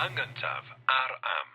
Yn gyntaf, ar Am.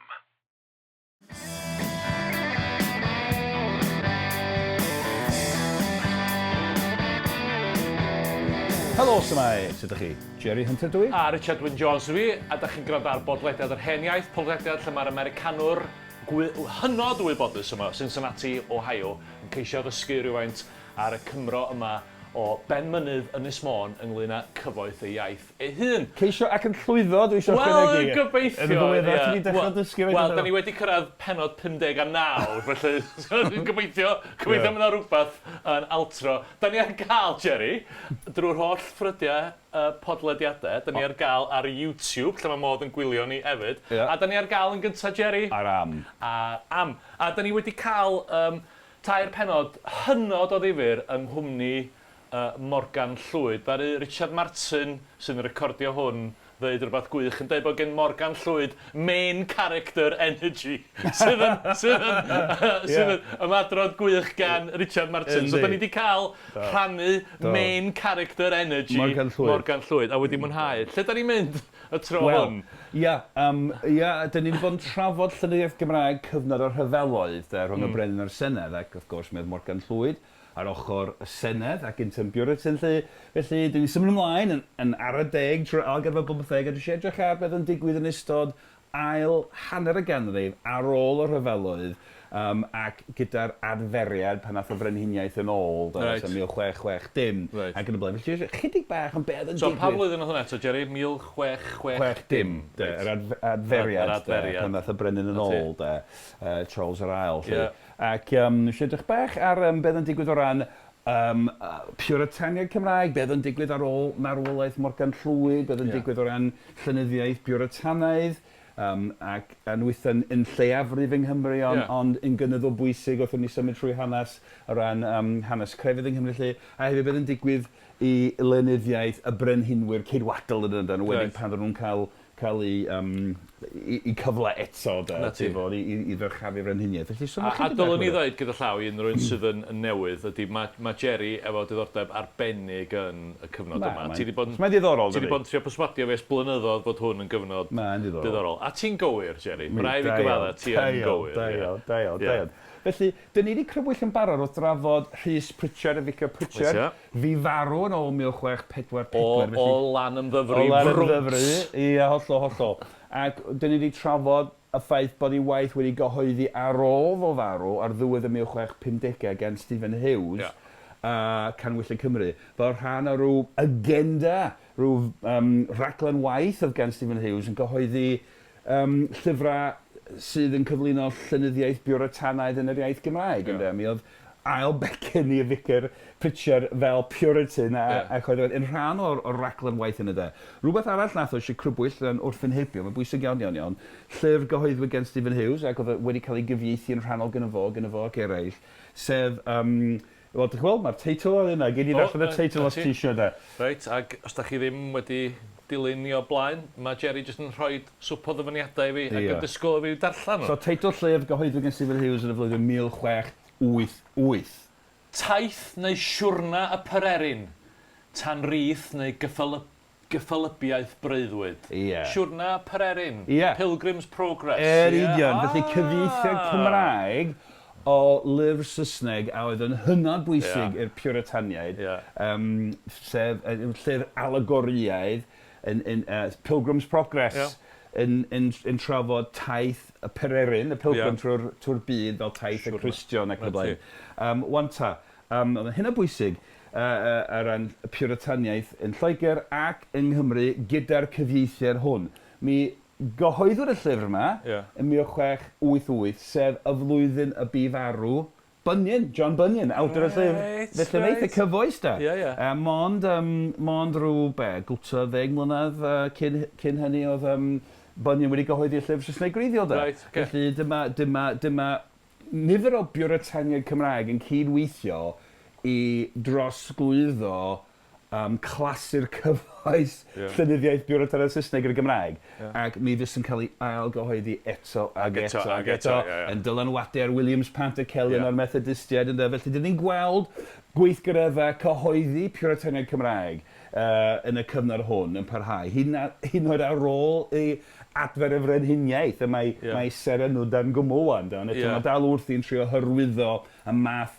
Helo, shwmae? Sut ydych chi? Jerry Hunter dw i. A Richard Wyn Jones dw i, a dach chi'n gwrando ar bodlediad Yr Hen Iaith, podlediad lle mae'r Americanwr gwy- hynod wybodus yma o Cincinnati, Ohio, yn ceisio addysgu rhywfaint ar y Cymro yma o Benmynydd, Ynys Môn, ynglŷn â cyfoeth ei iaith ei hun. Ceisio ac yn llwyddo, dwi eisiau ychwanegu. Wel, gobeithio, Yn ddiweddar, ti 'di dechrau dysgu reit Wel, da ni wedi cyrraedd pennod 59, felly dwi'n gobeithio, gobeithio mae 'na rywbeth yn altro. Da ni ar gael, Jerry, drwy'r holl ffrydiau y podlediadau. Da ni ar gael ar YouTube, lle mae modd yn gwylio ni hefyd. A da ni ar gael yn gyntaf, Jerry? Ar Am. Ar Am. A da ni wedi cael tair pennod hynod o ddifyr yng nghwmni Morgan Llwyd. Ddaru Richard Martin, sydd yn recordio hwn, ddeud rhywbeth gwych yn deud bod gen Morgan Llwyd main character energy, sydd yn, sydd yn, sydd yn ymadrodd gwych gan Richard Martin. So, da ni wedi cael rhannu main character energy Morgan Llwyd. Morgan Llwyd, a wedi mwynhau. Lle da ni'n mynd y tro Wel, hwn? ia, yym, ia, 'dyn ni 'di bod yn trafod llenyddiaeth Gymraeg cyfnod y rhyfeloedd, de, rhwng y brenin a'r Senedd, ac wrth gwrs mi oedd Morgan Llwyd ar ochr y Senedd ac Interim Puritan 'lly. Felly, 'dyn ni'n symud ymlaen yn yn ara deg trwy'r ail ganrif ar bymtheg a dwi eisiau edrych ar beth oedd yn digwydd yn ystod ail hanner y ganrif ar ôl y rhyfeloedd yym ac gyda'r adferiad pan ath y frenhiniaeth yn ôl de... Reit. ...tua 1660 Reit. ac yn y blaen. Felly jyst chydig bach am be oedd yn So digwydd. pa flwyddyn oedd hwnna eto Jerry? 1660? 60 de, yr adferiad Yr adferiad. de, pan ddath y brenin yn 'Na ti. ôl de, Charles yr Ail 'lly. Ie. Ac yym wnes i edrych bach ar yym be oedd yn digwydd o ran yym Piwritaniaid Cymraeg, be oedd yn digwydd ar ôl marwolaeth Morgan Llwyd, be oedd yn digwydd o ran llenyddiaeth Biwritanaidd, yym ac anwytha'n yn lleiafrif yng Nghymru ond ond yn gynyddol bwysig wrth i ni symud trwy hanes o ran yym hanes crefydd yng Nghymru 'lly, a hefyd be oedd yn digwydd i lenyddiaeth y brenhinwyr Ceidwadol yn yn enwedig pan oedden nhw'n cael cael eu yym 'u 'u cyfle eto de... 'Na ti. ...ti'n gwbod i i i ddyrchafu frenhiniaeth. Felly sôn A a ychydig bach dylwn am i hwnna. ddeud gyda llaw i unrhyw un sydd yn yn newydd ydy ma' ma' Jerry efo diddordeb arbennig yn y cyfnod Ma' yma. mae'n Ti 'di bod yn... Mae'n ddiddorol Ti 'di dydi? bod yn trio perswadio fi ers blynyddoedd bod hwn yn gyfnod... Mae'n ddiddorol. ...diddorol. A ti'n gywir Jerry. Mi Ma' rai' fi da iawn. gyfadda ti Da yn iawn, gywir. da Ie. iawn, da iawn, da Ie. iawn. Felly, 'dyn ni 'di crybwyll yn barod wrth drafod Rhys Pritchard y Ficer Pritchard. Wyt, ia. Fu farw yn ôl 1644, O, felly... o Lanymddyfri O Lanymddyfri, frwnt! ia, hollol, hollol. Ac 'dyn ni 'di trafod y ffaith bod ei waith wedi gyhoeddi ar ôl fo farw, ar ddiwedd y 1650au gan Stephen Hughes, Ia. a Canhwyllau Cymru, fel rhan o ryw agenda, rhyw yym rhaglen waith oedd gan Stephen Hughes yn cyhoeddi yym llyfrau sydd yn cyflwyno llenyddiaeth Biwritanaidd yn yr iaith Gymraeg, ynde. Mi oedd ail becyn i Ficer Pritchard fel Puritan a ac oedd yn rhan o'r o'r raglen waith yna de. Rhywbeth arall nath o eisiau crybwyll yn wrth fy nheibio, mae'n bwysig iawn iawn iawn, llyfr gyhoeddwyd gan Stephen Hughes ac oedd o wedi cael ei gyfieithu yn rhannol gynno fo, gynno fo ac eraill, sef yym wel dych chi'n gweld mae'r teitl ar yna, gei di ddarllen y teitl os ti eisiau de. Reit, ac os da chi ddim wedi dilyn ni o blaen, mae Jerry jyst yn rhoi swp o ddyfyniadau i fi ac yn disgwyl i fi darllen nhw. So teitl llyfr gyhoeddwyd gan Stephen Hughes yn y flwyddyn 1688. Taith neu siwrna y pererin, tan rith neu gyffelybiaeth breuddwyd. Ie. Siwrna pererin. Ie. Pilgrim's Progress. Yn union. Felly cyfieithiad Cymraeg o lyfr Saesneg a oedd yn hynod bwysig i'r Piwritaniaid, sef llyfr alegorïaidd yn yn Pilgrim's Progress yn yn yn trafod taith y pererin, y pilgrim trwy'r trwy'r byd fel taith y Cristion ac yn y blaen. 'Wan ta, oedd yn hynod bwysig o ran y Piwritaniaeth yn Lloegr ac yng Nghymru gyda'r cyfieithiad hwn. Mi gyhoeddwyd y llyfr yma yn 1688, sef y flwyddyn y bu farw Bunyan, John Bunyan, awdur y llyfr. Felly mae'n eitha cyfoes de. Mond, mond rhyw, be, gwta ddeg mlynedd cyn, cyn hynny oedd Bunyan wedi gyhoeddi y llyfr Saesneg gwreiddiol de. Felly dyma, dyma, dyma nifer o Biwritaniaid Cymraeg yn cyd-weithio i drosglwyddo clasur cyfoes llenyddiaeth Biwritanaidd Saesneg i'r Gymraeg, ac mi fydd yn cael ei ail-gyhoeddi eto ac eto ac eto, yn dylanwadu ar Williams Pantycelyn a'r Methodistiaid, ynde. Felly, dan ni'n gweld gweithgareddau cyhoeddi Piwritaniaid Cymraeg yn y cyfnod hwn yn parhau, hyd yn hyd yn oed ar ôl i adfer y frenhiniaeth, y mae, yeah. mae seren nhw dan gwmwl wan, de, ond eto yeah. mae dal wrthi'n trio hyrwyddo y math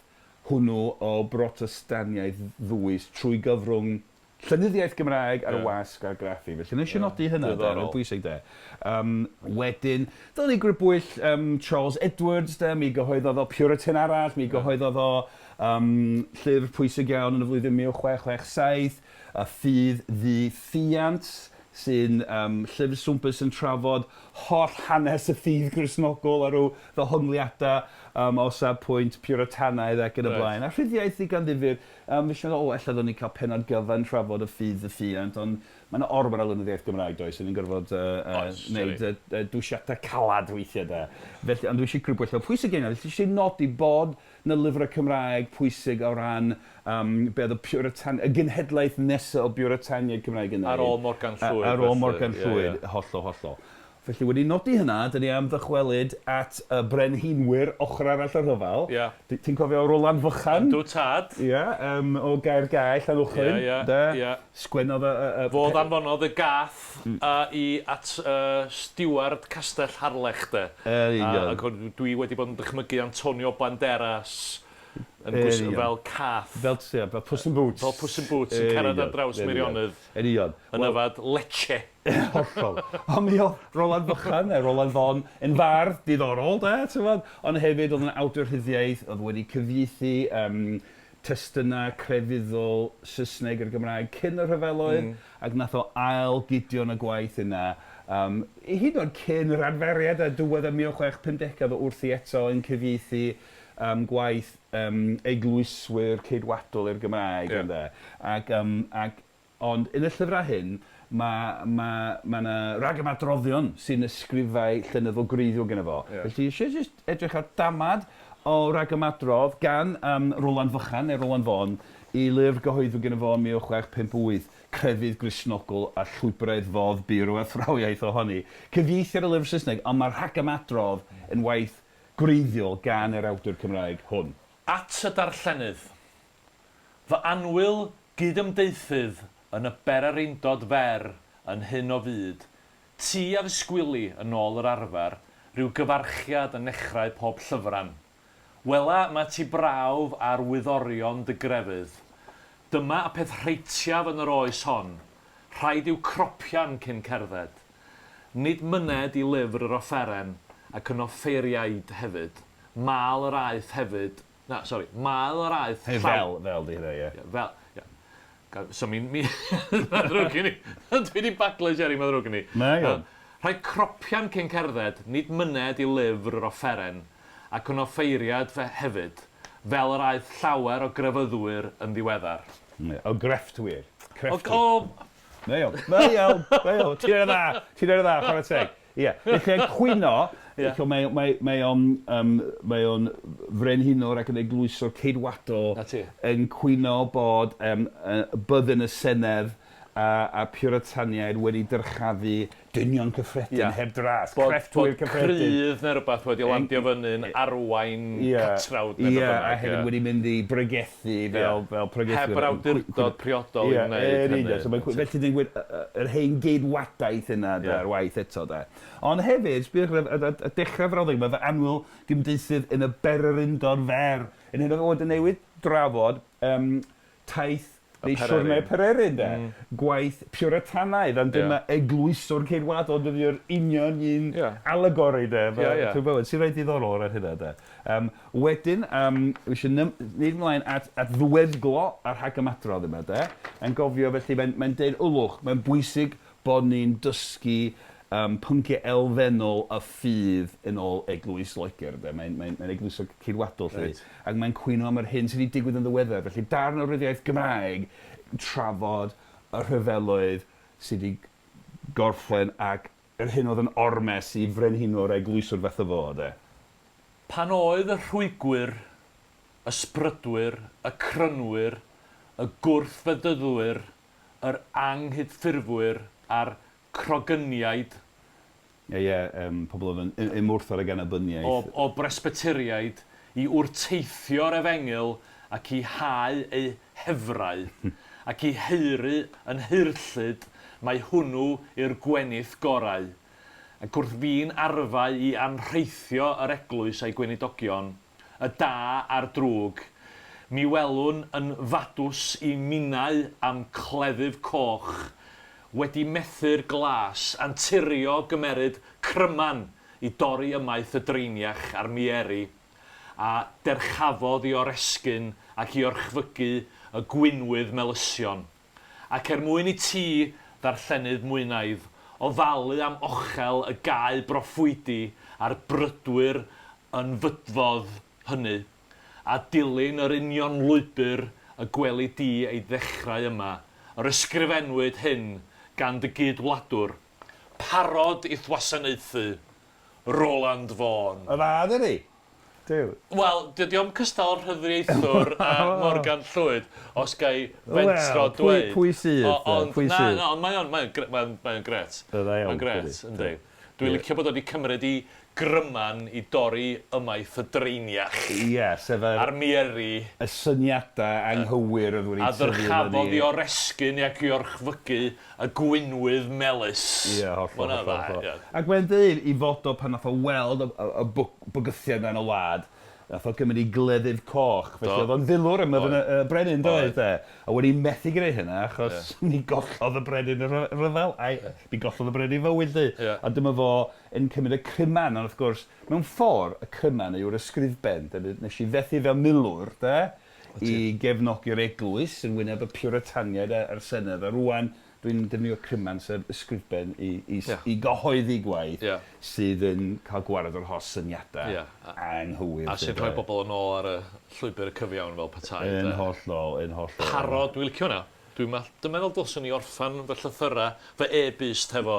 hwnnw o brotestaniaeth ddwys trwy gyfrwng llenyddiaeth Gymraeg ar y wasg argraffu. Felly nes i nodi hynna de, mae'n bwysig de. Um, wedyn, dylen ni grybwyll um, Charles Edwards de, mi gyhoeddodd o Puritan arall, mi gyhoeddodd o um, llyfr pwysig iawn yn y flwyddyn 1667, Y Ffydd Ddu Ffiant, sy'n um, llyfr swmpus yn trafod holl hanes y ffydd Gristnogol a rhyw ddehongliadau um, o safbwynt Puritanaidd ac yn y blaen. A rhyddiaith ddigon ddifyr. Yym, nes i meddwl, o, ella ddylen ni cael pennod gyfan trafod y ffydd ddiffïant, ond mae 'na ormod o lenyddiaeth Gymraeg, does, a ni'n gorfod yy yy Oes, wneud yy yy dwsiadau calad weithiau de. Felly, ond dwi eisiau crybwyll o pwysig iawn, felly eisiau nodi bod 'na lyfrau Cymraeg pwysig o ran yym be oedd y Puritan, y genhedlaeth nesa o Biwritaniaid Cymraeg yn Ar wneud. ôl Morgan Llwyd, Ar ôl felly, Morgan ie, Llwyd, ie. hollol, hollol. Felly, wedi nodi hynna, dan ni am ddychwelyd at y brenhinwyr ochr arall y rhyfel. Ia. Ti'n cofio Roland Fychan? Yndw tad. Ia, yym, o Gaergae, Llanuwchllyn. Ia, ia, de? ia. Sgwennodd y... y, y Fo ddanfonodd y gath i at stiward Castell Harlech, de. Yn union. Ac dwi wedi bod yn dychmygu Antonio Banderas yn gwisgo fel cath. Fel, ia, fel Puss in Boots. Fel Puss in Boots yn cerdded ar draws Meirionnydd. Yn union. Yn yfed leche. Hollol. Ond mi oedd Roland Fychan, neu Roland Fon, yn fardd diddorol, de, t'mod? Ond hefyd oedd yn awdur rhyddiaith, oedd wedi cyfieithu yym testunau crefyddol Saesneg i'r Gymraeg cyn y rhyfeloedd, ac nath o ail-gydio yn y gwaith yna, yym hyd yn oed cyn yr adferiad a diwedd y 1650au, oedd o wrthi eto yn cyfieithu yym gwaith yym eglwyswyr ceidwadol i'r Gymraeg, ynde? Ac yym ac Ond yn y llyfrau hyn, mae ma' ma' 'na ragymadroddion sy'n ysgrifau llenyddol gwreiddiol gynno fo. Ie. Felly eisiau jyst edrych ar damad o ragymadrodd gan yym Roland Fychan neu Roland Vaughan i lyfr gyhoeddwyd gynno fo yn 1658, Crefydd Gristnogol a Llwybraidd Fodd Byr o Athrawiaeth Ohoni. Cyfieithiad o lyfr Saesneg, ond mae'r rhagymadrodd yn waith gwreiddiol gan yr awdur Cymraeg hwn. At y darllenydd. Fy annwyl gydymdeithydd yn y bererindod fer yn hyn o fyd, ti a ddisgwyli, yn ôl yr arfer, ryw gyfarchiad yn nechrau pob llyfran. Wela, mae ti brawf ar wyddorion dy grefydd. Dyma y peth rheitiaf yn yr oes hon, rhaid yw cropian cyn cerdded. Nid myned i lyfr yr offeren, ac yn offeiriaid hefyd, mâl yr aeth hefyd Na, sori. Mael yr aeth Hei, llaw. fel, fel 'di hynna, ie. Ie, fel, ie. Ga- So mi, mi, mae'n ddrwg gen i. Dwi 'di baglu, Jerry, mae'n ddrwg gen i. Na, iawn. Rhaid cropian cyn cerdded, nid myned i lyfr yr offeren, ac yn offeiriad fe hefyd, fel yr aeth llawer o grefyddwyr yn ddiweddar. Ie, o grefftwyr. Crefftwyr. O, o... Na iawn, na iawn, na iawn. Ti'n neud yn dda, ti'n neud yn dda, chwarae teg. Ie, felly yn cwyno, Ie. felly mae mae mae o'n yym mae o'n frenhinwr ac yn eglwyswr ceidwadol. 'Na ti. Yn cwyno bod yym yy byddin y Senedd a a Piwritaniaid wedi dyrchafu dynion cyffredin Ie. heb dras, Bod crefftwyr bod cyffredin. crydd neu rywbeth wedi landio fyny'n arwain catrawd neu Ie, be a bynnag, hefyd ie. wedi mynd i bregethu fel fel pregethwyr. Heb yr awdurdod priodol i wneud Ie, yn hynny. union. So mae'n cwy- felly dwi'n gweud y- y- yr hen geidwadaeth yna de, ar waith eto de. Ond hefyd, sbiwch ar y, y, y dechrau frawddeg, mae fy annwyl gymdeithydd yn y bererindod fer. Yn hyn o fod yn newid drafod um, taith neu siwrne Pererin de. Gwaith Puritanaidd, ond dyma eglwyswr ceidwadol yn defnyddio'r union un alegori de. Trwy bywyd, sy'n reit ddiddorol ar hynna de. Um, wedyn, um, fi eisiau neud ymlaen at, at ddiweddglo a rhagymadrodd yma de. Yn gofio felly, mae'n mae deud, ylwch, mae'n bwysig bod ni'n dysgu um, pynciau elfennol y ffydd yn ôl Eglwys Loegr. De. Mae'n mae, mae eglwysog ceidwadol, lly. Reit. Ac mae'n cwyno am yr hyn sydd wedi digwydd yn ddiweddar. Felly darn o ryddiaith Gymraeg trafod y rhyfeloedd sydd wedi gorffen ac yr hyn oedd yn ormes i frenhinwr eglwyswr fath o fo, de. Pan oedd y rhwygwyr, y sbrydwyr, y crynwyr, y gwrthfedyddwyr, yr anghydffurfwyr a'r crogyniaid. Ie, ie, yym, pobl oedd yn yn ymwrthod ag annibyniaeth. O o Bresbyteriaid i wrteithio'r Efengyl ac i hau eu hefrau, ac i haeru yn haerllyd mai hwnnw yw'r gwenith gorau, ac wrth fin arfau i anrheithio yr eglwys a'i gweinidogion, y da a'r drwg, mi welwn yn fadws i minnau a'm cleddyf coch, wedi methu'r glas, anturio gymeryd cryman i dorri ymaith y dreiniach a'r mieri, a derchafodd i oresgyn ac i orchfygu y gwinwydd melysion. Ac er mwyn i ti, ddarllenydd mwynaidd, ofalu am ochel y gau broffwydi a'r brydwyr yn fydfodd hynny, a dilyn yr union lwybr y gweli di ei ddechrau yma, yr ysgrifennwyd hyn gan dy gyd-wladwr, parod i'th wasanaethu, Roland Vaughan. Y dda dydi? Duw. Wel, dydy o'm cystal rhyddieithwr â Morgan Llwyd, os ga i fentro dweud. Wel, pwy sydd? Ond, pwy sydd? Na, na, ond mae o'n, mae o'n, mae o'n, mae o'n grêt. Yn dda iawn. Mae'n grêt, yndi. Dwi'n licio bod o wedi cymryd i gryman i dorri ymaith y dreiniach. Ie, sef yr... A'r mieri. Y syniadau anghywir oedd wedi tyfu fyny. A ddyrchafodd i oresgyn ac i orchfygu y gwinwydd melys. Ie, hollol, hollol, hollol. Ac mae'n dweud i fod o pan nath o weld y, y, y bygythiad yna yn y wlad, nath o gymryd i gleddyf coch. Felly oedd o'n filwr ym myddin y, y brenin, doedd, de? A wedi methu gwneud hynna, achos yeah. mi gollodd y brenin y rhyfel, a mi gollodd y brenin fywyd, lly. Yeah. A dyma fo yn cymryd y cryman, ond wrth gwrs, mewn ffordd, y cryman yw'r ysgrifben. De, nes i fethu fel milwr, de, i gefnogi'r eglwys yn wyneb y Puritaniaid a'r Senedd, a rŵan dwi'n defnyddio cryman, sef ysgrifben, i i yeah. i gyhoeddi gwaith yeah. sydd yn cael gwared o'r holl syniadau yeah. anghywir. A sy'n rhoi bobl yn ôl ar y llwybr y cyfiawn fel petai. Yn hollol, yn hollol. Parod, dwi'n licio hwnna. Dwi'n dwi'n meddwl dylswn i orffan fy llythyrau, fy e-byst hefo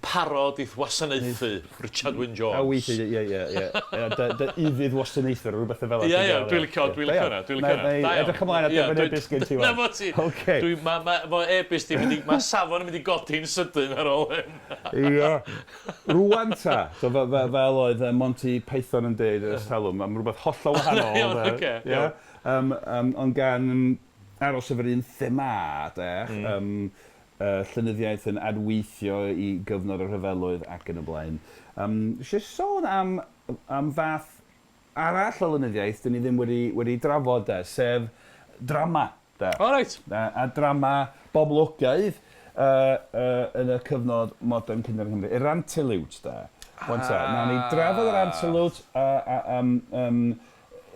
parod i'th wasanaethu, Richard Wyn Jones. A weithiau, ie, ie, ie. Ie, dy, dy ufudd wasanaethwr, rhywbeth fel 'na. Ie, ie, dwi'n licio, dwi'n licio hwnna, dwi'n licio hwnna. Da iawn. Edrych ymlaen at derbyn e-byst gen ti wan. Na fo ti. Ocê. Dwi, ma, ma, fo e-byst i mynd i, ma safon yn mynd i godi'n sydyn ar ôl hyn. Ie. Rŵan ta, so fe, fe, fel oedd Monty Python yn deud ers talwm, am rhywbeth hollol wahanol. Iawn, ocê. Ie. Ond gan aros efo'r un thema, de, mm. Llenyddiaeth yn adweithio i gyfnod y rhyfeloedd ac yn y blaen. Eisiau sôn am, am fath arall o lenyddiaeth dyn ni ddim wedi, wedi drafod, de, sef drama. De. O, reit. A, a drama boblogaidd uh, yn y cyfnod modern cynnar yng Nghymru. Yr Antilote, de. Wan ta, ah. Nawn ni drafod yr Antilote um, um,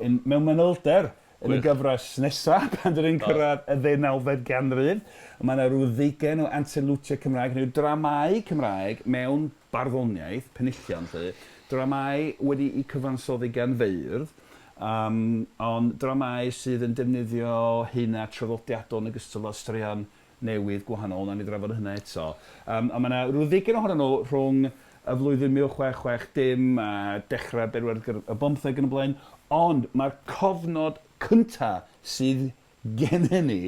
in, mewn manylder Yn y gyfres nesa, pan dyn ni'n cyrraedd y ddeunawfed ganrif, mae yna rhyw ddeugain o antelutiau Cymraeg, neu dramâu Cymraeg mewn barddoniaeth, penillion 'lly, dramâu wedi'u cyfansoddi gan feirdd, um, ond dramâu sydd yn defnyddio heina traddodiadol yn ogystal â straeon newydd gwahanol, wnawn ni drafod hynna eto. Um, ond mae yna rhyw ddeugain ohonyn nhw rhwng y flwyddyn 1660 a dechrau bedwaredd y bymtheg yn y blaen, ond mae'r cofnod cynta sydd gennym ni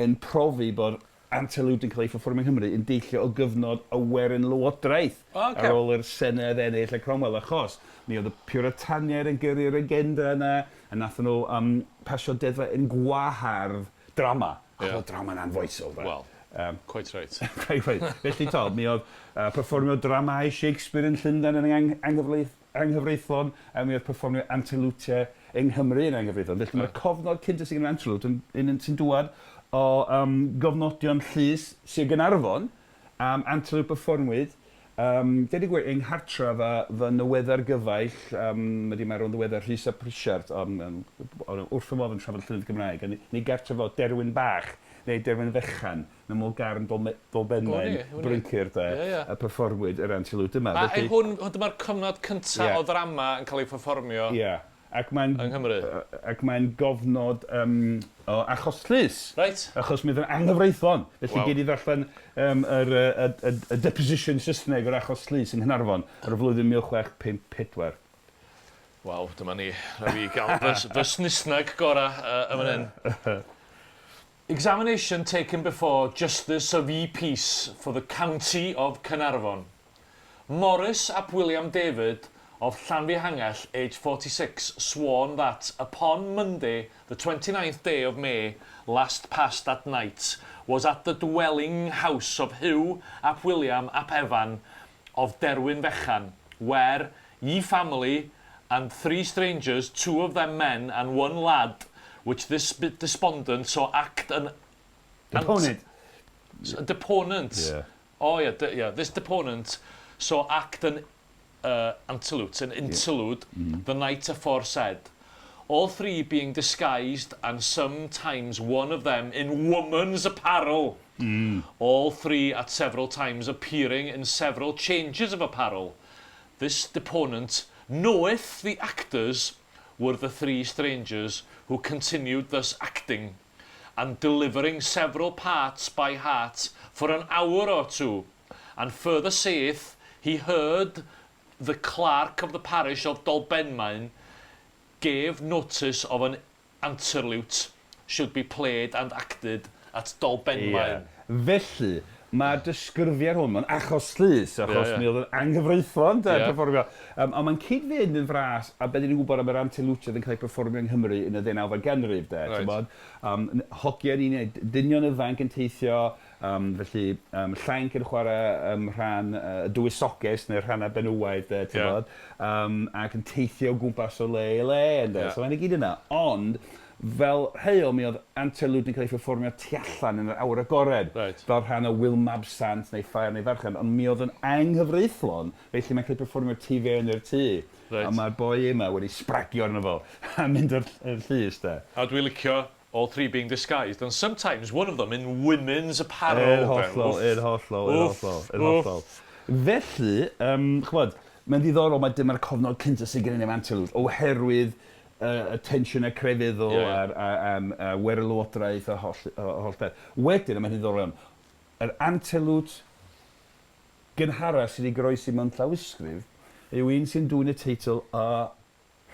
yn profi bod Anterliwt yn cael ei pherfformio yng Nghymru yn deillio o gyfnod y Werin Lywodraeth oh, okay. ar ôl i'r Senedd ennill y Cromwell, achos mi oedd y Puritaniaid yn gyrru'r agenda yna, a nathon nhw um, pasio deddfau yn gwahardd drama. Ac oedd drama'n anfoesol, de. Wel, quite right. Quite right. Felly, to, mi oedd perfformio dramâu Shakespeare yn Llundain yn ang anghyfleith, anghyfreithlon, a mi oedd perfformio Antilote yng Nghymru yn anghyfreithlon. Felly mae'r cofnod cynta sydd gen Antilote yn un sy'n dŵad o um, gofnodion llys Sir Gaernarfon am Antilote perfformwyd Um, deud y gwir, yng nghartref fy, fy nyweddar gyfaill, um, wedi marw'n ddiweddar Rhys ap Rhisiart, wrth fy modd yn trafod llenyddiaeth Gymraeg, a ni gartref o Derwyn Bach, neu Derwyn Fechan, yn ymyl Garn Dolbenmaen, Bryncir, de, yeah, yeah. a perfformwyd yr antilope yma. A Felly, hwn, hwn dyma'r cyfnod cyntaf yeah. o ddrama yn cael ei pherfformio. Ie. Yeah. Ac mae'n... Yng Nghymru. Ac mae'n gofnod um, o achos llys. Reit. Achos mi oedd yn anghyfreithlon. Felly Waw. gei di ddarllen um, yr, y, y, y, y deposition Saesneg o'r achos llys yng Nghaernarfon ar y flwyddyn 1654. Waw, dyma ni. Rhaid fi gael fy, fy snisnag gorau uh, yn fan hyn. Examination taken before Justice of E Peace for the County of Caernarfon. Morris ap William David of Llanfihangell, aged 46, sworn that upon Monday, the 29th day of May, last past at night, was at the dwelling house of Hugh ap William ap Evan of Derwyn Fechan, where ye family and three strangers, two of them men and one lad, which this despondent saw act an... Deponent. Deponent. Yeah. Oh yeah, yeah, this deponent saw act an antiloot, an interlude, the night aforesaid. All three being disguised and sometimes one of them in woman's apparel. All three at several times appearing in several changes of apparel. This deponent knoweth the actors were the three strangers who continued thus acting and delivering several parts by heart for an hour or two, and further saith he heard the clerk of the parish of Dolbenmaen gave notice of an anterlute should be played and acted at Dolbenmaen. Ie. Felly, mae'r disgrifiad hwn, mae'n achos llys, achos mi oedd yn anghyfreithlon de, perfformio. Ond mae'n cyd-fynd yn fras a be' 'dan ni'n gwybod am yr anterlute oedd yn cael ei perfformio yng Nghymru yn y ddeunawfed ganrif de, t'mod. Hogiau ni'n neud, dynion ifanc yn teithio, felly llanc yn chwarae rhan y dywysoges neu'r rhannau benywaidd de, t'mod, ac yn teithio o gwmpas o le i le ynde. So mae'n i gyd yna. Ond fel rheol mi oedd anterlwd yn cael ei pherfformio tu allan yn yr awyr agored. Reit. Fel rhan o Ŵyl Mabsant neu Ffair neu Farchnad, ond mi oedd yn anghyfreithlon, felly mae'n cael ei perfformio tu fewn i'r tŷ. Reit. A mae'r boi yma wedi sbragio arno fo a mynd i'r i'r llys de. A dwi licio all three being disguised and sometimes one of them in women's apparel. Yn hollol, yn hollol, yn hollol, yn hollol. Felly, ch'mod, mae'n ddiddorol mai dyma'r cofnod cynta sydd gennym ni am Anterlwyd, oherwydd y tensiynau crefyddol a'r werlywodraeth a holl, holl beth. Wedyn, a mae'n ddiddorol iawn, yr Anterlwyd gynhara sydd wedi goroesi mewn llawysgrif yw un sy'n dwyn y teitl Y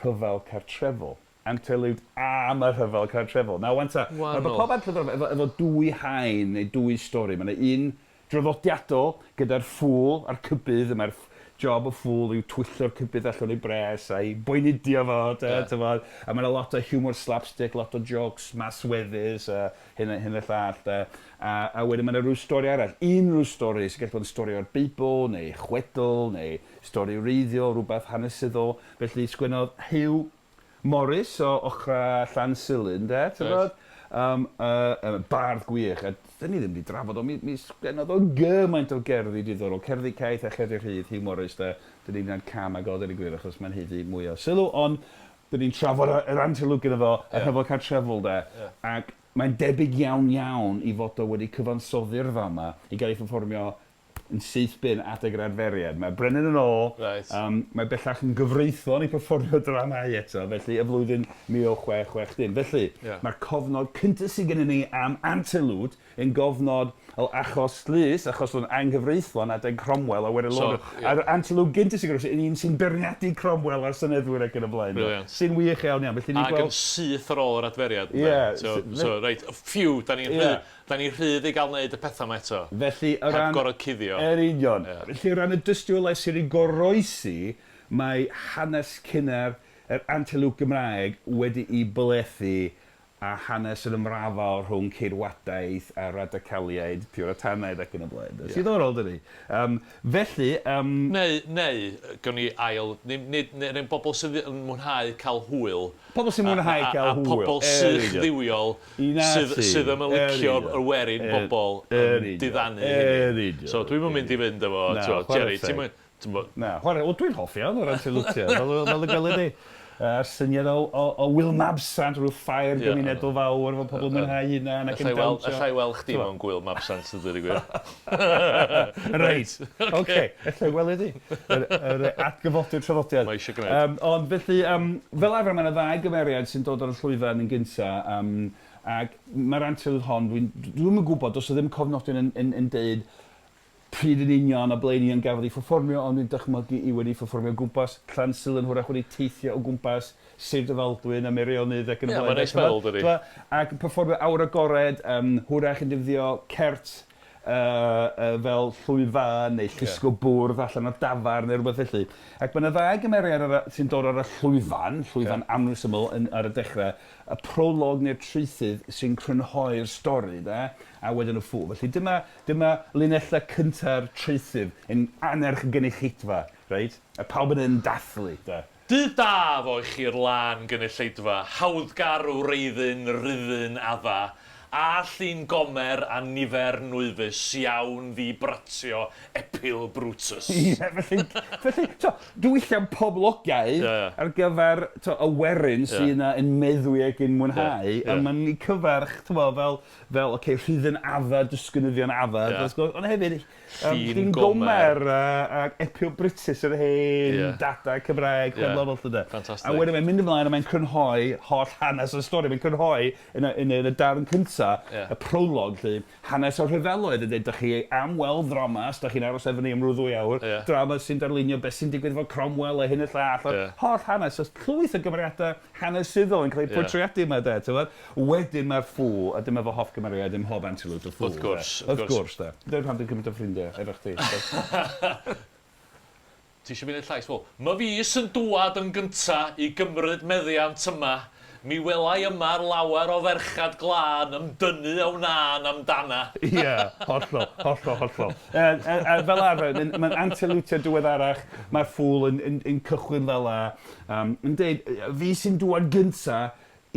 Rhyfel Cartrefol. Anterlwyd am y Rhyfel Cartrefol. Nawr 'wan ta, mae pob anterlwyd efo, efo dwy haen neu dwy stori. Mae yna un draddodiadol gyda'r ffŵl a'r cybydd, y mae'r job y ffŵl yw twyllo'r cybydd allan o'i bres a'i boenydio fo, de, yeah. Tybod. A mae yna lot o hiwmor slapstick, lot o jokes masweddus a hyn a, hyn a llall, de. A wedyn mae yna rhyw stori arall, unrhyw stori sy'n gallu bod yn stori o'r Beibl, neu chwedl, neu stori wreiddiol, rhywbeth hanesyddol. Felly sgwennodd Huw Morris o ochra Llansilin de, tybod? Bardd gwych, a 'dyn ni ddim 'di drafod o, mi sgwennodd o gymaint o gerddi diddorol, cerddi caeth a cherddi rhydd, Huw Morris de, 'dyn ni'n gwneud cam ag o deud y gwir achos mae'n haeddu mwy o sylw, ond 'dyn ni'n trafod yr anterlwg gyda fo, y rhyfel cartrefol de, ac mae'n debyg iawn iawn i fod o wedi cyfansoddi'r ddrama i gael ei pherfformio yn syth bin adeg yr adferiad. Mae'r brenin yn ôl. Reit. Mae bellach yn gyfreithlon i perfformio dramâu eto, felly y flwyddyn 1660. Felly, yeah. mae'r cofnod cyntaf sydd gennym ni am Anterlwyd yn gofnod o achos llys, achos o'n anghyfreithlon adeg Cromwell a Weryl so, yeah. A'r Anterlwyd gyntaf sydd gennym ni yn un sy'n beirniadu Cromwell a'r seneddwyr ac yn y blaen. Brilliant. Sy'n wych iawn iawn. Felly, ni'n gweld... Ac yn syth ar ôl yr adferiad. Ie. Yeah. So, reit, phew, da ni'n yeah. Da ni rhydd i gael neud y pethau 'ma eto. Felly, o ran... Heb gorfod cuddio. Yn union. Ie. Felly, o ran y dystiolaeth sydd wedi goroesi, mae hanes cynnar yr antelŵp Gymraeg wedi'i blethu â hanes yr ymrafael rhwng ceidwadaeth a radicaliaid Piwritanaidd ac yn y blaen. Ie. Diddorol, dydi? Felly, Neu, neu, gawn ni ail, nid, nid, neu bobl sydd yn mwynhau cael hwyl. Pobl sy'n mwynhau cael hwyl. A pobl sych dduwiol sydd sydd ddim yn licio y werin bobl yn diddanu hynny. So dwi'm yn mynd i fynd efo, t'mod, Jerry, ti'm yn, t'mod... Na, chwarae, wel dwi'n hoffi iawn o ran Tylwythiau, fel y gweled di. A'r syniad o Wil Mabsant, rhyw ffair gymunedol fawr, efo pobl yn mwynhau hunan ac yn dawnsio. Alla i weld chdi mewn gwyl Mabsant, a dweud y gwir. Reit, oce, alla i weld di. Yr atgyfodi'r traddodiad. Mae eisiau gwneud. Ond felly, fel arfer mae yna ddau gymeriad sy'n dod ar y llwyfan yn gynta, ac mae'r antur hon, dwi'n dwi'm yn gwybod, does 'na ddim cofnodion yn yn yn deud pryd yn union a ble yn union gafodd ei pherfformio, ond dwi'n dychmygu i wedi pherfformio o gwmpas Llansilin, hwrach wedi teithio o gwmpas Sir Drefaldwyn a Meirionnydd ac yn y Ie, blaen. mae'n neis meddwl, dydi? Ac perfformio awr agored, hwrach yn defnyddio cert uh, uh, fel llwyfan neu llusgo bwrdd allan o dafarn neu rhywbeth felly. Ac mae yna ddau gymeriad ar y, sy'n dod ar y llwyfan, llwyfan yeah. amlsyml yn, ar y dechrau, y prolog neu'r traethydd sy'n crynhoi'r stori, de, a wedyn y ffŵl. Felly dyma, dyma linellau cynta'r traethydd yn annerch y gynulleidfa, reit? A pawb yn yn dathlu, de. Dydd da fo i chi'r lân gynulleidfa, hawddgar wreiddyn ruddyn adda, a llun Gomer a nifer nwyfus iawn ddi bratio epil Brutus. Ie, felly, felly, t'o', diwylliant poblogaidd Ie. ar gyfer, t'o', y werin sy yna yn meddwi ac yn mwynhau, Ie, ie. a ma'n 'u cyfarch, t'mo', fel, fel, ocê, rhuddyn Adda, disgynyddion Adda, Ie. wrth gwrs, ond hefyd Llun Gomer ac epil Brutus yr hen yeah. dada Cymraeg yeah. chwedlonol lle de. Fantastic. A wedyn mae'n mynd ymlaen a mae'n crynhoi holl hanes y stori. Mae'n crynhoi yn y, yn y, yn y darn cynta, yeah. y prolog lle, hanes o'r rhyfeloedd yn dweud, da chi am weld ddrama, os da chi'n aros efo ni am rhyw ddwy awr, yeah. drama sy'n darlunio beth sy'n digwydd efo Cromwell a hyn y llall, yeah. holl hanes, so llwyth o gymeriadau hanesyddol yn cael eu portreadu yma de, ti'n gwbod? Wedyn mae'r ffŵl, a dyma fy hoff gymeriad ym mhob antilope, y ffŵl. Wrth gwrs, wrth gwrs. Wrth gwrs de. Dyna pam dwi'n cymryd o ffrindiau efo chdi. Ti eisiau fi wneud llais? Wel, ma fi sy'n dŵad yn gynta i gymryd meddiant yma. Mi welai yma lawer o ferchad glân ymdynnu a wnân amdana. Ie, hollol, hollol, hollol. A fel arfer, mae'n antilope diweddarach, mae'r ffŵl yn, yn, yn cychwyn fel 'a. Yym, yn deud, fi sy'n dŵad gynta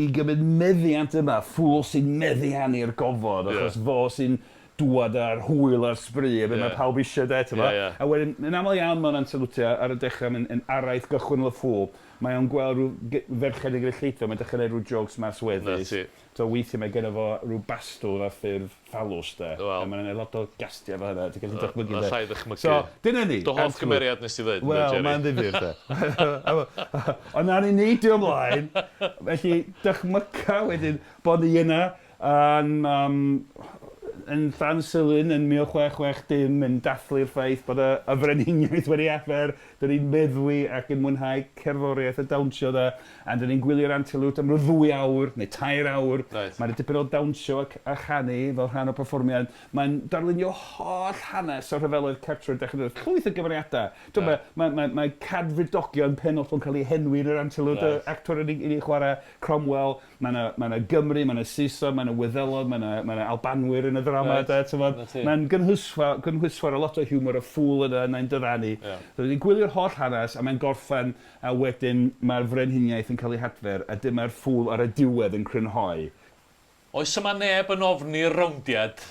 i gymryd meddiant yma, ffŵl sy'n meddiannu'r gofod, achos fo sy'n dŵad â'r hwyl a'r sbri, a be mae pawb eisiau de, t'mo'? A wedyn, yn aml iawn mewn ansalwtiau, ar y dechrau, mae'n yn araith gychwynnol y ffŵl, mae o'n gweld rhyw ferched yn gynulleidfa, mae'n dechrau neud rhyw jokes masweddus. 'Na ti. So weithiau mae genno fo rhyw bastwl ar ffurf ffalws de. Wel. A mae'n lot o gastiau fel hynna, ti'n gallu dychmygu de. Alla i ddychmygu. So, dyna ni. Dy hoff gymeriad nes ti ddeud, yndo Jerry? Wel, mae'n ddifyr de. Ond nawn ni neidio ymlaen. Felly, dychmyga wedyn bod ni yna yn, um, yn Llansilin yn 1660 yn dathlu'r ffaith bod y, y frenhiniaeth wedi adfer Dyn ni'n meddwi ac yn mwynhau cerddoriaeth a dawnsio de, a dyn ni'n gwylio'r antilope am ryw ddwy awr neu tair awr. Reit. Mae 'na dipyn o dawnsio ac a chanu fel rhan o'r perfformiad. Mae'n darlunio holl hanes y rhyfeloedd cartref dechrau llwyth o gymeriadau. T'mo' Ie. mae mae mae mae cadfridogion penodol yn cael eu henwi yn yr antilope, Reit. y actor yn ei yn ei chwarae, Cromwell, Mae 'na mae 'na Gymry, mae 'na Saeson, mae 'na Wyddelod, mae 'na mae 'na Albanwyr yn y ddrama Reit. de, t'mod. 'Na ti. Mae'n gynhwysfa- gynhwysfawr a lot o hiwmor a ffŵl yna yna'n diddanu. Ie. So ni'n gwylio'r holl hanes a mae'n gorffen a wedyn mae'r frenhiniaeth yn cael ei hadfer a dyma'r ffŵl ar y diwedd yn crynhoi. Oes yma neb yn ofni'r rowndiad?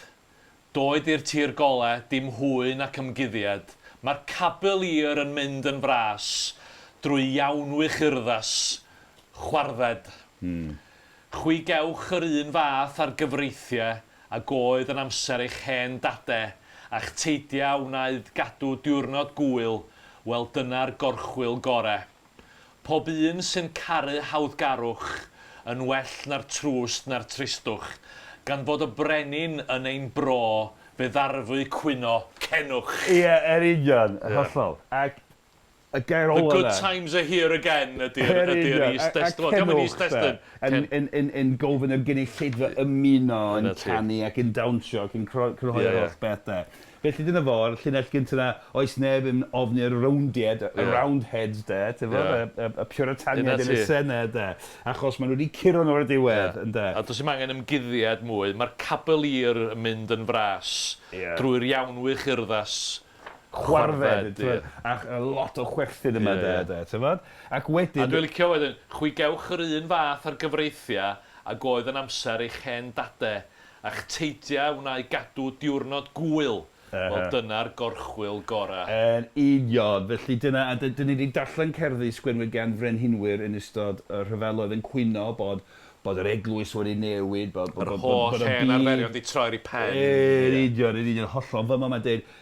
Doed i'r tir gole, dim hwy nac ymguddiad, Mae'r cabl-ear yn mynd yn fras Drwy iawnwych urddas, chwardded. Chwi gewch yr un fath ar gyfreithiau Ag oedd yn amser eich hen dade, A'ch teidiau wnaed gadw diwrnod gŵyl, Wel dyna'r gorchwyl gore. Pob un sy'n caru hawddgarwch yn well na'r trwst na'r tristwch, gan fod y brenin yn ein bro fe ddarfu cwyno, cenwch! Ie, yn union, hollol. Ac y gair The ola good 'na. times are here again ydy'r Yn ydy'r union, a a is-destun. Wel, dio'm yn cenwch de, is-destun. yn Cen- yn yn yn gofyn i'r gynulleidfa ymuno yn 'Na ti. canu ac yn dawnsio ac yn crynhoi'r holl beth de. Felly dyna fo, y llinell gynta 'na, oes neb yn ofni'r rowndied, y roundheads de, ti'mod, y y y Puritaniaid yn y Senedd de, achos maen nhw wedi curo nhw o'r diwedd, ynde. A does dim angen ymguddiad mwy, mae'r cabalier yn mynd yn fras drwy'r iawnwych urddas chwardded, ti'mod, a lot o chwerthin yma de, de, ti'mod. Ac wedyn... A dwi'n licio wedyn, chwi gewch yr un fath ar gyfreithiau ag oedd yn amser eich hen dade, A'ch teidiau wna i gadw diwrnod gŵyl, wel dyna'r gorchwyl gorau. Yn union, felly dyna, a dyn ni 'di darllen cerddi sgwennwyd gan frenhinwyr yn ystod y rhyfeloedd yn cwyno bod bod yr eglwys wedi newid, bod bod Yr bod holl bod y hen byd... arferion 'di troi ar eu pen. Yn union, yn union, hollol. Fel 'ma mae'n deud,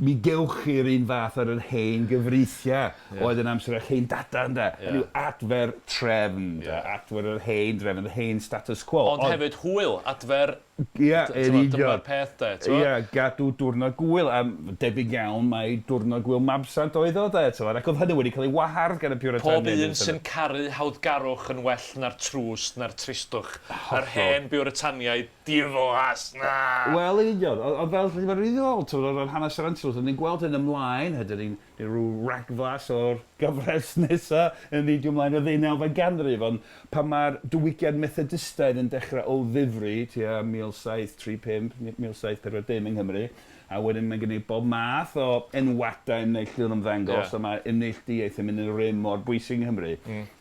mi gewch chi'r un fath ar yr hen gyfreithiau oedd yn amser eich hen dada, ynde? Hynny yw, adfer trefn, ynde? Adfer yr hen drefn, yr hen status quo. Ond hefyd hwyl, adfer Ia, yn union. Dyma'r peth de, t'mo'? Ia, gadw diwrnod gŵyl, a debyg iawn mai diwrnod gŵyl Mabsant oedd o de, t'mod, ac oedd hynny wedi cael ei wahardd gan y Puritaniaid. Pob un sy'n caru hawddgarwch yn well na'r trwst na'r tristwch. Hollol. Yr hen Biwritaniaid diflas 'na! Wel, yn union, ond fel, mae'n rili ddiddorol, t'mod, o ran hanes yr Antilos, ni'n gweld hyn ymlaen, hyd yn Neu rhyw ragflas o'r gyfres nesa yn neidio ymlaen i'r ddeunawfed ganrif, ond pan mae'r diwygiad Methodistaidd yn dechrau o ddifri tua 1735, 1740 yng Nghymru, a wedyn mae gen i bob math o enwadau ymneilltuol yn ymddangos, a mae ymneilltuaeth yn mynd yn rym mor bwysig yng Nghymru.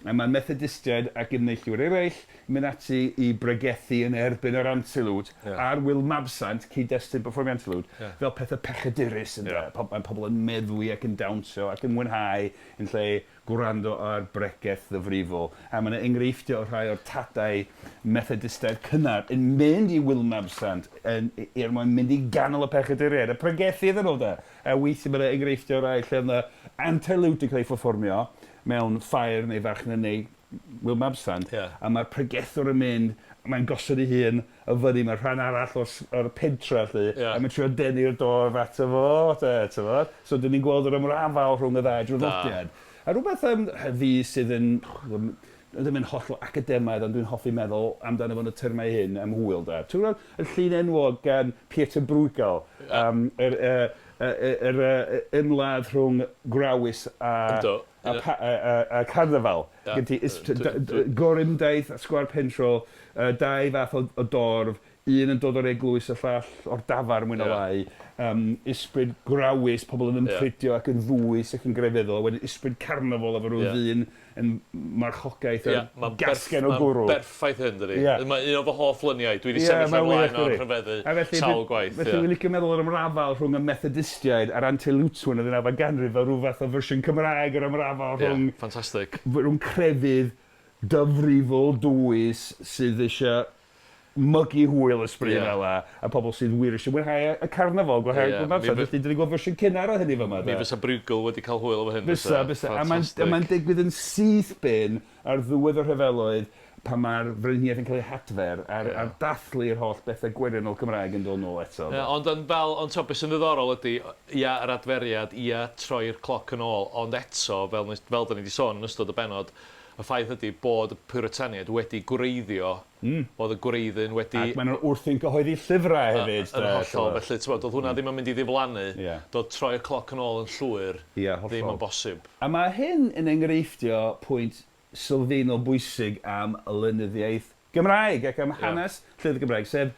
A mae Methodistiaid ac ymneilltuwyr eraill yn mynd ati i bregethu yn erbyn yr antiwlwd a'r Ŵyl Mabsant, cyd-destun perfformio antiwlwd, fel pethau pechadurus ynde. Mae pobl yn meddwi ac yn dawnsio ac yn mwynhau yn lle gwrando ar bregeth ddyfrifol. A mae yna enghreifftiau o rhai o'r tadau Methodistaidd cynnar yn mynd i Ŵyl Mabsant yn, er mwyn mynd i ganol y pechaduriaid a pregethu iddyn nhw de. A weithiau mae yna enghreifftiau o rai lle oedd yna antiwlwd wedi cael ei pherfformio mewn ffair neu farchnad neu Wil Mabsant, a mae'r pregethwr yn mynd, mae'n gosod ei hun y fyny mewn rhan arall o'r s- o'r pentre 'lly, a mae'n trio denu'r dorf ato fo 'de, t'mod? So 'dyn ni'n gweld yr ymrafael rhwng y ddau draddodiad. A rhywbeth yym fi sydd yn ddim yn hollol academaidd ond dwi'n hoffi meddwl amdano fo yn y termau hyn am hwyl 'de. Ti'n gwbod y llun enwog gan Pieter Bruegel, yym yr yy yy yr yy ymladd rhwng Grawys a... Yndw. A pa- a a a carnifal. Gen ti is- gorymdaith a Sgwâr Pentrol, dau fath o o dorf, un yn dod o'r eglwys y llall o'r dafarn mwy na lai. Ysbryd grawys, pobl yn ymprydio ac yn ddwys ac yn grefyddol, a wedyn ysbryd carnifal efo rhyw ddyn yn marchogaeth a gasgen o gwrw. Mae'n berffaith hyn, dydi? Mae un o fy hoff luniau. Dwi 'di sefyll ar flaen o yn rhyfeddu sawl gwaith. Felly dwi'n licio meddwl yr ymrafael rhwng y Methodistiaid a'r Anti-Lutwyr yn y ddeunawfed ganrif fel rhyw fath o fersiwn Cymraeg o'r ymrafael rhwng... Ie, ffantastig. ...rhwng crefydd dyfrifol dwys sydd eisiau mygu hwyl y sbri fel 'a, a pobl sydd wir eisiau mwynhau y carnifal, mwynhau y Mabsant. Felly dan ni'n gweld fersiwn cynnar o hynny fama de. Mi fysa Bruegel wedi cael hwyl efo hyn fysa? Bysa, bysa. A mae'n digwydd yn syth bin ar ddiwedd y rhyfeloedd pan mae'r frenhiniaeth yn cael ei hadfer a'r, a'r dathlu'r holl bethau gwerinol Cymraeg yn dod nôl eto. Ie, ond yn fel, ond t'o' be' sy'n ddiddorol ydi, ia, yr adferiad, ia, troi'r cloc yn ôl, ond eto, fel nes- fel 'dan ni 'di sôn yn ystod y bennod, y ffaith ydi bod y Piwritaniaid wedi gwreiddio, bod y gwreiddyn wedi... Ac maen nhw wrthi'n cyhoeddi llyfrau hefyd, de. Yn hollol, felly t'mod, do'dd hwnna ddim yn mynd i ddiflannu, do'dd troi'r cloc yn ôl yn llwyr ddim yn bosib. A mae hyn yn enghreifftio pwynt sylfaenol bwysig am lenyddiaeth Gymraeg ac am hanes llenyddiaeth Gymraeg, sef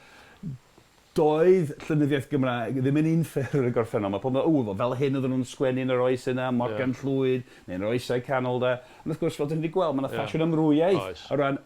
doedd llenyddiaeth Gymraeg ddim yn unffurf yn y gorffennol. Mae pobl yn meddwl, o, fel hyn oedden nhw'n sgwennu yn yr oes yna, Morgan Llwyd, neu yn yr Oesau Canol de. Ond wrth gwrs, fel dyn ni wedi gweld, mae yna ffasiwn amrywiaeth o ran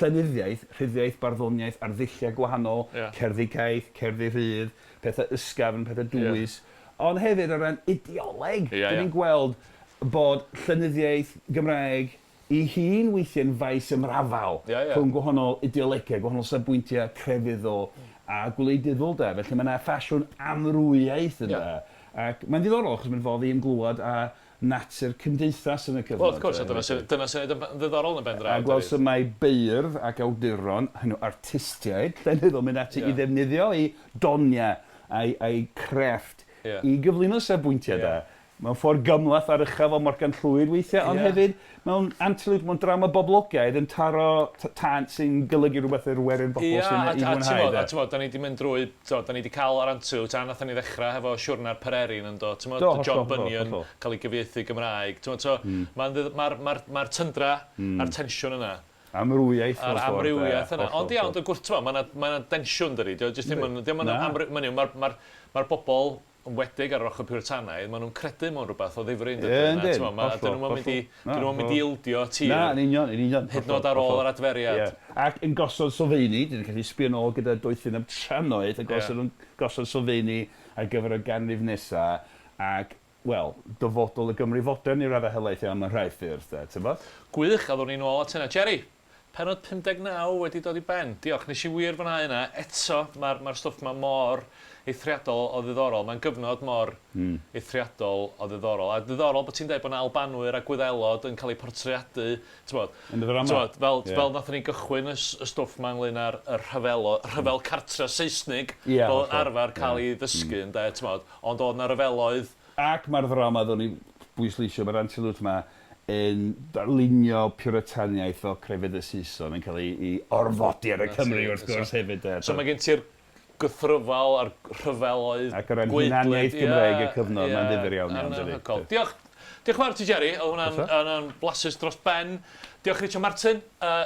llenyddiaeth, rhyddiaith, barddoniaeth, arddulliau gwahanol, cerddi caeth, cerddi rhydd, pethau ysgafn, pethau dwys. Ond hefyd o ran ideoleg, dyn ni'n gweld bod llenyddiaeth Gymraeg ei hun weithiau'n faes ymrafael rhwng gwahanol ideolegau, gwahanol safbwyntiau crefyddol a gwleidyddol de. Felly mae 'na ffasiwn amrywiaeth ynde. Ac mae'n ddiddorol achos mae'n fodd i ymglywed â natur cymdeithas yn y cyfnod. Wel wrth gwrs, a dyna sy'n dyna sy'n neud o'n ddiddorol yn y ben draw. A gweld sut mae beirdd ac awduron, hynny yw artistiaid llenyddol, mynd ati i ddefnyddio eu doniau a'u crefft i gyflwyno safbwyntiau de. Mewn ffordd gymhleth aruchaf fel Morgan Llwyd weithiau, ond hefyd mewn antiwlyd, mewn drama boblogaidd yn taro tant sy'n golygu rhywbeth i'r werin bobl sy'n ei fwynhau. A t'mod, da ni 'di mynd drwy, t'mod, da ni 'di cael yr antiwlyd, a nathon ni ddechrau hefo siwrne'r Pererin yndo, t'mod, John Bunyan, cael ei gyfieithu i Gymraeg, t'mod, so mae'n ddidd- ma'r ma'r ma'r tyndra a'r tensiwn yna. Amrywiaeth mewn ffordd. A'r amrywiaeth yna. Ond ia, ond y gwrth, t'mod, ma' 'na ma' 'na densiwn dydi, 'di o jyst ddim yn, 'di o'm yn amry-, ma'n yw, ma'r ma'r ma'r bobl yn wedig ar yr ochr Piwritanaidd, maen nhw'n credu mewn rhywbeth o ddifri yn dydyn? Ie, yndyn. Hollol, hollol. Dyn nhw'm yn mynd i, dyn nhw'm yn mynd i ildio tir. Na, yn union, yn union. Hyd yn oed ar ôl yr adferiad. Ie. Ac yn gosod sylfeini, dyn ni'n gallu sbio nôl gyda doethineb trannoeth, yn gosod, yn gosod sylfeini ar gyfer y ganrif nesa, ac, wel, dyfodol y Gymru fodern i raddau helaeth iawn mewn rhai ffyrdd, de, tybod? Gwych, a ddown ni nôl at hynna. Jerry, pennod 59 wedi dod i ben. Diolch, nes i wir fwynhau hynna. Eto, mae'r ma stwff 'ma mor eithriadol o ddiddorol. Mae'n gyfnod mor eithriadol o ddiddorol. A diddorol bod ti'n deud bod 'na Albanwyr a Gwyddelod yn cael eu portreadu, t'mod... Yn y ddrama. T'mod, fel, Ie. fel nathon ni gychwyn y s- y stwff 'ma ynglyn â'r y rhyfelo, rhyfel cartre Seisnig, Ie, fel yn hollol. arfer cael ei ddysgu, ynde, t'mod, ond oedd 'na ryfeloedd Ac mae'r ddrama, ddown ni bwysleisio, mae'r antiwlwt 'ma yn darlunio Piwritaniaeth fel crefydd y Saeson yn cael ei, ei orfodi ar y Cymry wrth gwrs hefyd. De, so mae gen ti'r gythryfal a'r rhyfel oedd Ac o ran hunaniaeth Gymreig y cyfnod, mae'n ddifyr iawn iawn, dydi? Diolch. Diolch yn fawr ti, Jerry. Oedd hwnna'n hwnna blasus dros ben. Diolch i Richard Martin,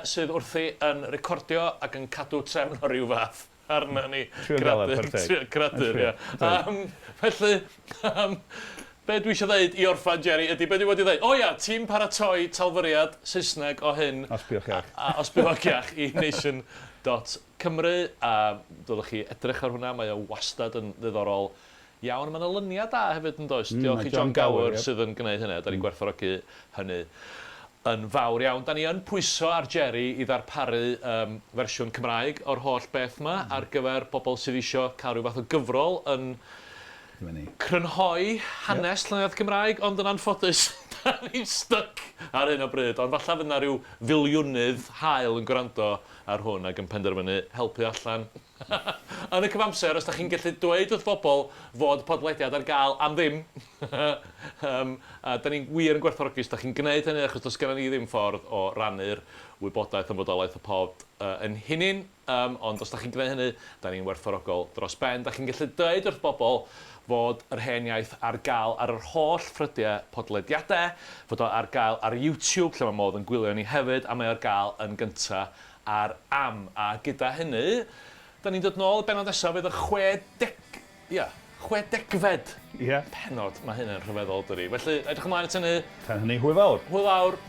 sydd wrthi yn recordio ac yn cadw trefn o ryw fath arna ni. Trio gael e, chwarae teg. Trio creadur, ie. Felly, be dwi eisiau ddeud i orffan, Jerry, ydy be dwi wedi ddeud. O ia, ti'n paratoi talfyriad Saesneg o hyn. Os buwch iach. A, os buwch iach i nation dot Cymru. A dylech chi edrych ar hwnna, mae o wastad yn ddiddorol iawn. Mae yna lyniau da hefyd yn does? Diolch i John Gower sydd yn gwneud hynny, da ni'n gwerthfawrogi hynny yn fawr iawn. Da ni yn pwyso ar Jerry i ddarparu um, fersiwn Cymraeg o'r holl beth yma ar gyfer pobl sydd eisiau cael rhyw fath o gyfrol yn crynhoi hanes yep. llenyddiaeth Cymraeg, ond yn anffodus, da ni'n styc ar hyn o bryd. Ond falle fydd yna rhyw filiwnydd hael yn gwrando ar hwn ac yn penderfynu helpu allan. Yn y cyfamser, os da chi'n gallu dweud wrth bobl fod podlediad ar gael am ddim, um, a da ni'n wir yn gwerthfawrogi os da chi'n gwneud hynny, achos does gennym ni ddim ffordd o rannu'r wybodaeth am fodolaeth y pod yn hunin, um, ond os da chi'n gwneud hynny, da ni'n werthfawrogol dros ben. Da chi'n gallu dweud wrth bobl fod yr hen iaith ar gael ar yr holl ffrydiau podlediadau, fod o ar gael ar YouTube, lle mae modd yn gwylio ni hefyd, a mae ar gael yn gyntaf ar Am. A gyda hynny, da ni'n dod nôl y bennod nesaf fydd y chwe deg, ia, chwedegfed Ia. pennod. Mae hynny'n rhyfeddol, dydi? Felly, edrych ymlaen at hynny. Tan hynny, hwyl fawr. Hwyl fawr.